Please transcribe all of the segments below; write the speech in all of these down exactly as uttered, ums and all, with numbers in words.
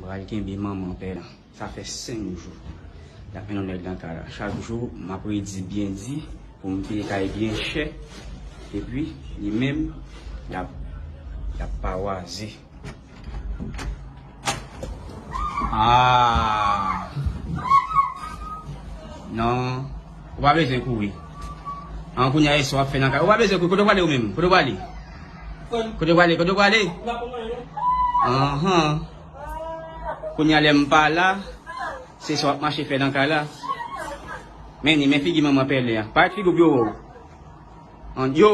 Pral kenbe manman pè la. Sa fè senk jou l ap mennen yon nèg nan kay la. Chak jou, m ap redi byen di pou m peye kay byen chè. Epi, li menm, l ap, l ap pawaze. Ah! Non. Ou pa bezwen kouri. An, kounye a, e sa w ap fè nan kay. Ou pa bezwen kouri. Kote w prale ou menm? Kote w prale? Kote w prale? Kote w prale? Anhan. Kounye a, lè m pa la, se sa w ap mache fè nan kay la. Men ni, men figi manman pèlen an. Parèt figi w pou yo wè w. An, yo!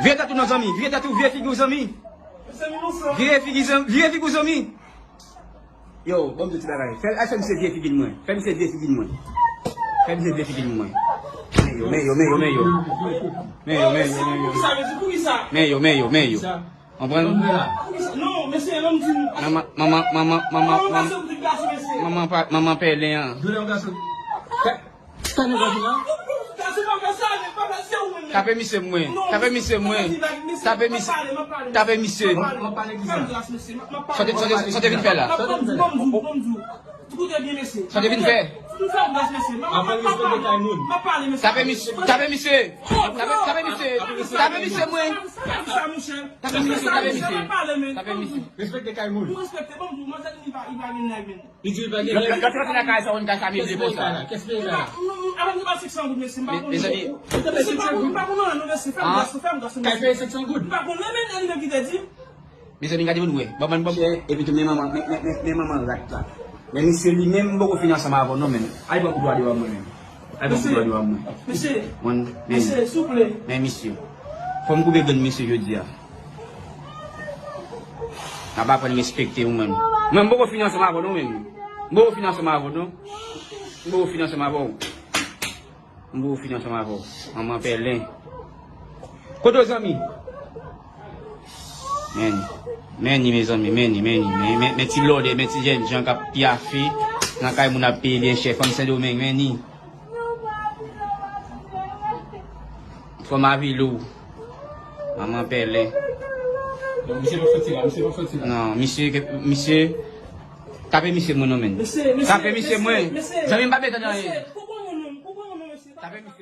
Vire tèt ou non, zanmi. Vire tèt ou, vire figi w, zanmi. Vire figi, zanmi. Vire figi w, zanmi. Yo, ban m di w ti bagay. Fè, al fè misye vire figi l mwen. Fè misye vire figi l mwen. Fè misye vire figi l mwen. Men yo, men yo, men yo, men yo. Men yo, men yo, men yo. Men yo, men yo, men yo. Konprann? Non, mesye, non, m di nou. Manman, manman, manman, manman, manman, manman pa, manman pèlen an. Tape misye mwen. Tape misye mwen. Tape misye. Tape misye. Sa w te, sa w te, sa w te vin fè la? Sa w te vin fè? Tape misye. Tape misye. Tape, tape misye. Tape misye mwen. Tape misye. Tape misye. Tape misye. Respekte kay moun. Li di li pa gen nèg. Lòt, lòt, lòt nan kay sa, yon kay sa, mil de pou sa. Kès peye kay la? Mezanmi. Kay peye senk san goud. Mezanmi, gade moun wè. Ban, ban, ban. Epi tou, men manman, men, men, men, men manman rat la. Men misye li menm, m poko fini ansanm avè w non, men. Al pran kout dwa devan mwen menm. Al pran kout dwa devan mwen. Mesye, mwen, men, mesye, souple. Men misye. Fò m koupe grenn misye jodi a. N ap aprann respekte ou menm. Mwen, m poko fini ansanm avè w non, menm. M poko fini ansanm avè w non. M poko fini ansanm avè w. M poko fini ansanm avè w. Manman pèlen. Kote w, zanmi? Men ni. Men ni, mezanmi, men ni, men ni. Men, men, men ti lòdè, men ti jènjan k ap pyafe nan kay moun ap peye byen chè. Fanm Sendomeng, men ni. Fanm Avilou. Manman pèlen. Non, misye p ap soti la, misye p ap soti la. Non, misye, misye, tape misye mwen non, men. Tape misye mwen. Zanmi m pa bezwen tande anyen. Tape misye.